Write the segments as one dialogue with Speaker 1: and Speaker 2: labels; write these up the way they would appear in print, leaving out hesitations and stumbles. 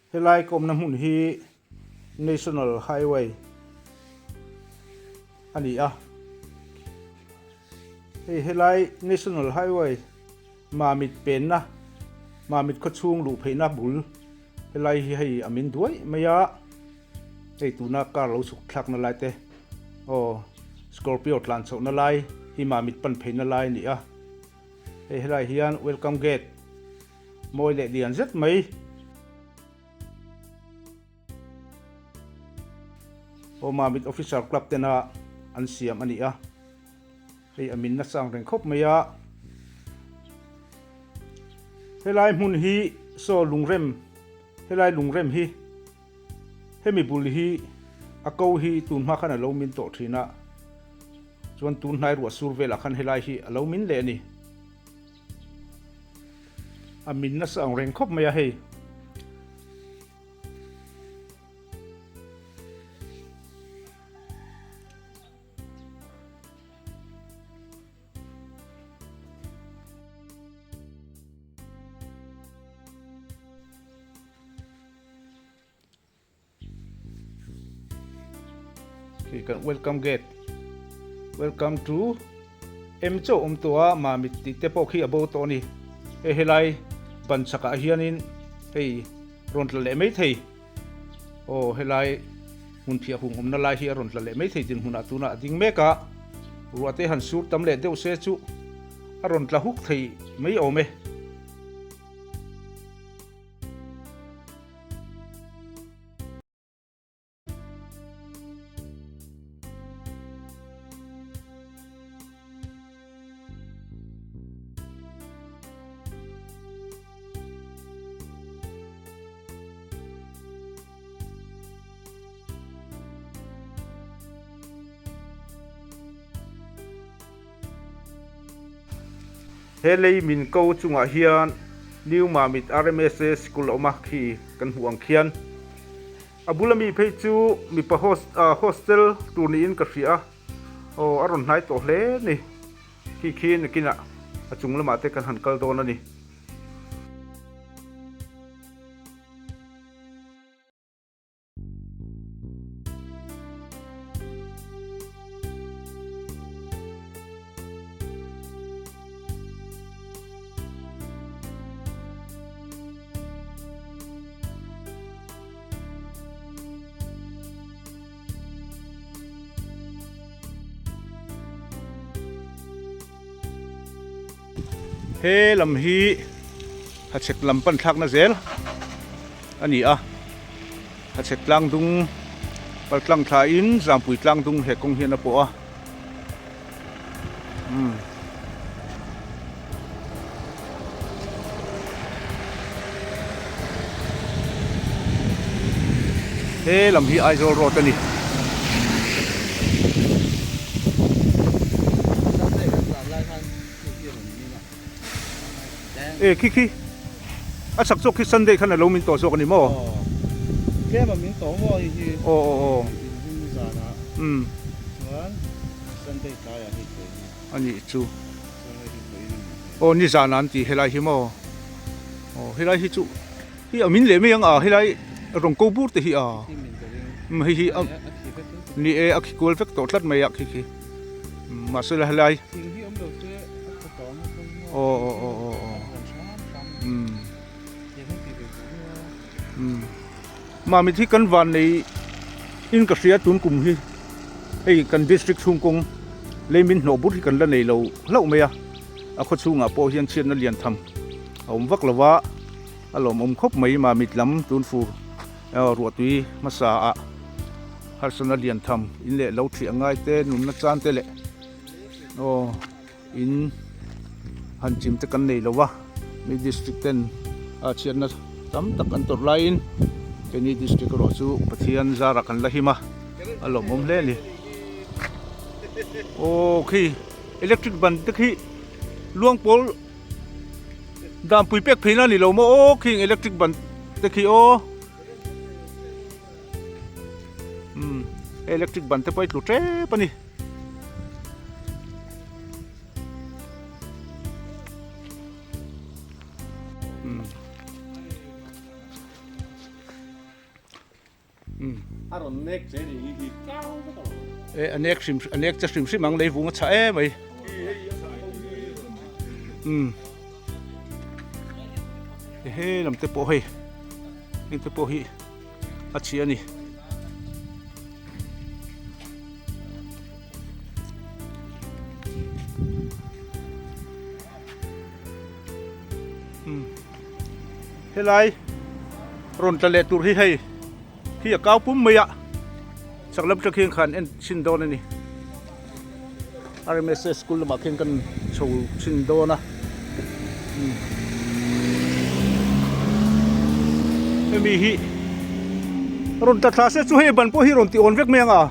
Speaker 1: Helai ka awmna hmun hi National Highway a ni a. Hei helai National Highway Mamit penna, Mamit khawchhung luh pheihna bul helai hi hei a min duai mai a. Hei tuna car lo chhuk thlakna lai te aw Scorpio tlan chhohna lai hi Mamit pan pheihna lai a ni a. Hei helai hian Welcome Gate mawi leh lian zet mai. Aw Mamit Officer Club tena an siam a ni a, hei a min nasa ang reng khawp mai a. Helai hmun hi saw lungrem, helai lungrem hi hemi bul hi a ko hi tun hma khan a lo min tawh thin a, chuan tun hnai ruah sur velah khan helai hi a lo min leh a ni. A min nasa ang reng khawp mai a hei. Khi kan welcome gate welcome to em chauh awm tawh a mamit tih te pawh khi a bo tawh a ni hei helai ban chhakah hianin hei rawn tla leh mai thei aw helai hmun phiah hung awmna lai hi a rawn tla leh mai thei dinhmunah tunah a ding mek a ruah te han sur tam leh deuh se chu a rawn tla huk thei mai awm e. He lei min ko chungah hian New Mamit RMSA School a awm a, khi kan hmuh ang khian a bula mi phei chu mipa hostel tur niin ka hria a, aw a rawn hnai tawh hle a ni. Khi khi nakinah a chung lamah te kan han kal dawn a ni. He lam hi hachhek lam pan thlakna zel a ni a, hachhek tlang dung pal tlang thlain Zampui tlang dung he kawng hian a pawh a umm. He lam hi Aizawl road a ni. E khi khi a chak zawk khi Sunday khan a lo min tawh zawk a ni maw?
Speaker 2: Tlem a min tawh maw hei hi.
Speaker 1: Aw aw aw.
Speaker 2: Inring zanah chuan Sunday tlaiah hei tawh hi.
Speaker 1: A nih chu. Aw nizan an ti helai hi maw? Aw helai hi chu hi a min leh mai ang a helai rawng ko bur te hi a. Hei hi a ni e a khi kual vek tawh tlat mai a khi khi. Mahse la helai. Aw aw aw aw aw. Mamit hi kan van nei in ka hria tun kum hi hei kan district chhung kawng lei min hnawh bur hi kan la nei lo hlauh mai a, a khaw chhungah pawh hian chhiatna lian tham a awm vak lo va, a lawmawm khawp mai Mamit lam tun fur ruahtui hmasa ah harsatna lian tham in leh lo thih a ngai te nunna chan te leh aw. In han chim te kan nei lo va, mi district ten a chhiatna tam tak an tawrh laiin keini district erawh chu Pathian zarah kan la him a, a lawmawm hle a ni. Aw khi electric ban te khi luang pawl dan pui pek phei na ni lo maw aw khing electric ban te khi aw umm electric ban te pawh hi tlu tep a ni.
Speaker 2: A rawn nek che ni hi hi kau vek a lo.
Speaker 1: E a nek hrim a nek che hrim hrim ang lei vung a chhah em mai. Umm. He lam te pawh hei heng te pawh hi a chhia a ni. Helai rawn tla leh tur hi hei khi a kau pum mai a chak lam tang khian khan en chhin dawn a ni R_M_S_A school lamah khian kan chho chhin dawn a hemi hi rawn tla thla se chu hei ban pawh hi rawn ti awn vek mai ang a.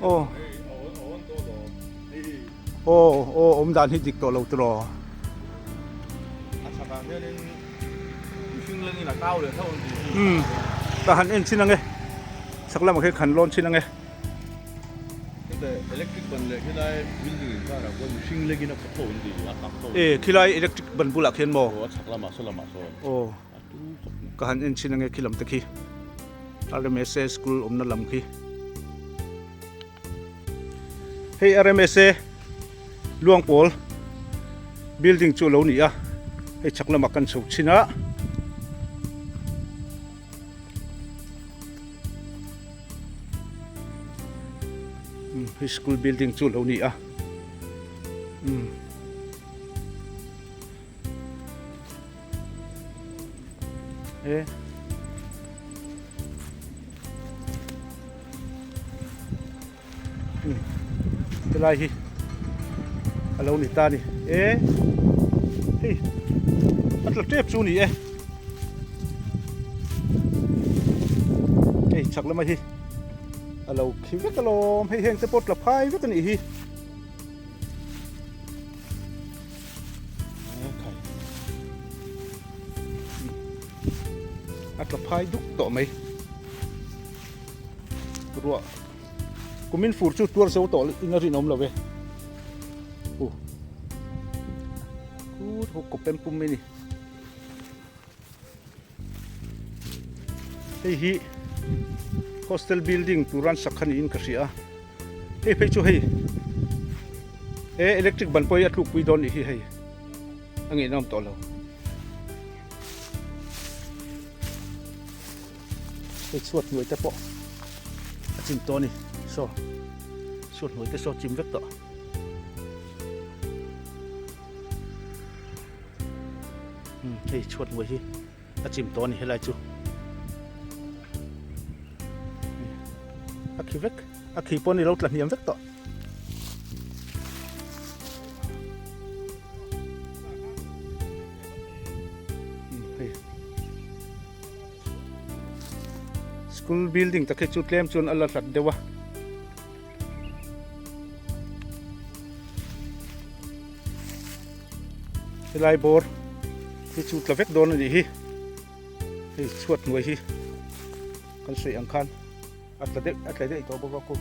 Speaker 1: Aw aw aw awm dan hi dik tawh lo tiraw.
Speaker 2: A chhakah hianin mihring lengin a kau leh tho an tih hi.
Speaker 1: Umm ka han en chin ange chhak lamah khian khan lawn chin ange.
Speaker 2: Heta electric ban leh khilai building inkarah khuan mihring lengin a pha tho an tih a kak tho.
Speaker 1: E khilai electric ban bulah khian maw?
Speaker 2: Aw a chhak lamah saw lamah sawn.
Speaker 1: Aw ka han en chin ange khilam te khi. RMSA school awmna lam khi. Hei RMSA Luangpawl building chu a lo ni a, hei chhak lamah kan chho chhin a. Hei school building chu a lo ni a. E Helai hi a lo ni ta a ni e hei a tla tep chu a ni e hei chhak lama hi a lo khi vek alawm hei heng te pawh tla phai vek a nih hi. A tla phai duk tawh mai. Ruah kumin fur chu tuar zo tawh in a rinawm lo ve. U kut ho kawp em pum mai ni. Hei hi hostel building tur an sak kha niin ka hria a hei phei chu hei he electric ban pawh hi a tlukpui dawn nih hi hei a ngeihnawm tawh lo hei chhuat hnuai te pawh a chim tawh a ni saw chhuat hnuai te saw chim vek tawh. Hei chhuat hnuai hi a chim tawh a ni helai chu a khi vek a khi pawh ni lo tla hniam vek tawh hei school building tak hi chu tlem chuan a la hlat deuh a. Helai bawr hi chu tla vek dawn a nih hi hei chhuat hnuai hi kan sawi ang khan a tla deuh a tla daih tawh bawk a khu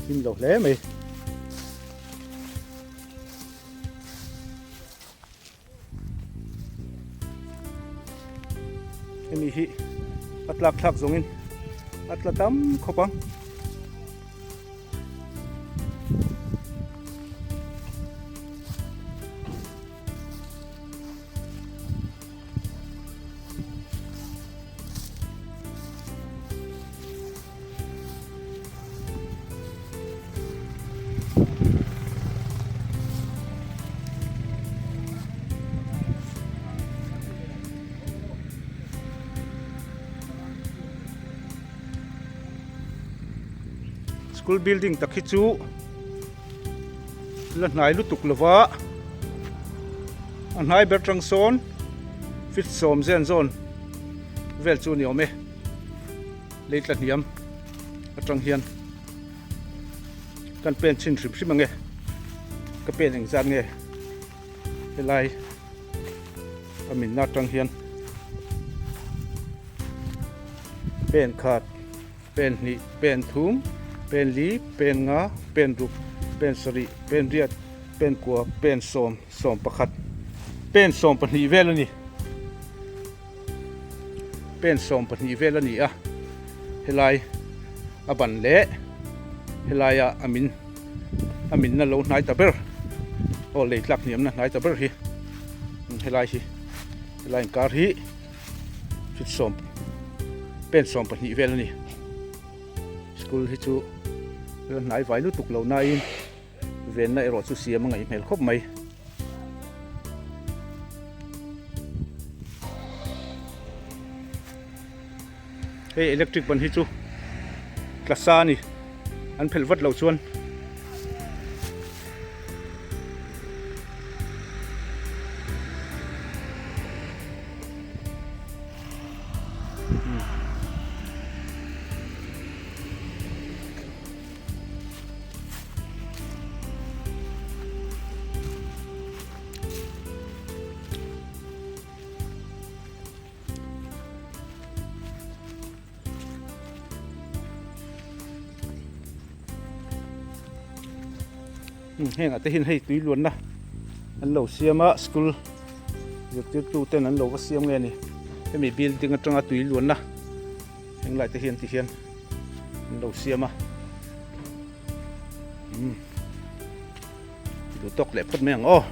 Speaker 1: hlim lo hle mai. Hemi hi a tlak thlak zawngin a tla tam khawp ang. School building tak hi chu la hnai lutuk lova a hnai ber tang sawn feet sawm zen zawn vel chu a ni awm e. Lei tla hniam atang hian kan pen chhin hrim hrim ange ka pen engzat nge helai a minna atang hian pen khat pen hnih pen thum pen li pen nga pen ruk pen sarih pen riat pen kua pen sawm sawm pakhat. Pen 12 vel a ni. Pen 12 vel a ni a, helai a ban leh helaia a min a minna lo hnai ta ber aw lei tlak hniamna hnai ta ber hi helai hi helai inkar hi fit sawm pen 12 vel a ni. School hi chu la hnai vai lutuk lo nain Venna erawh chu siam a ngaih hmel khawp mai. Hei electric ban hi chu tla sa a ni an phelh vat lo chuan. Heng ah te hian hei tui luanna an lo siam a school zirtirtu ten an lo va siam nge a ni hemi building atanga tui luanna heng lai te hian ti hian an lo siam a umm duh tawk leh phawt mai ang aw.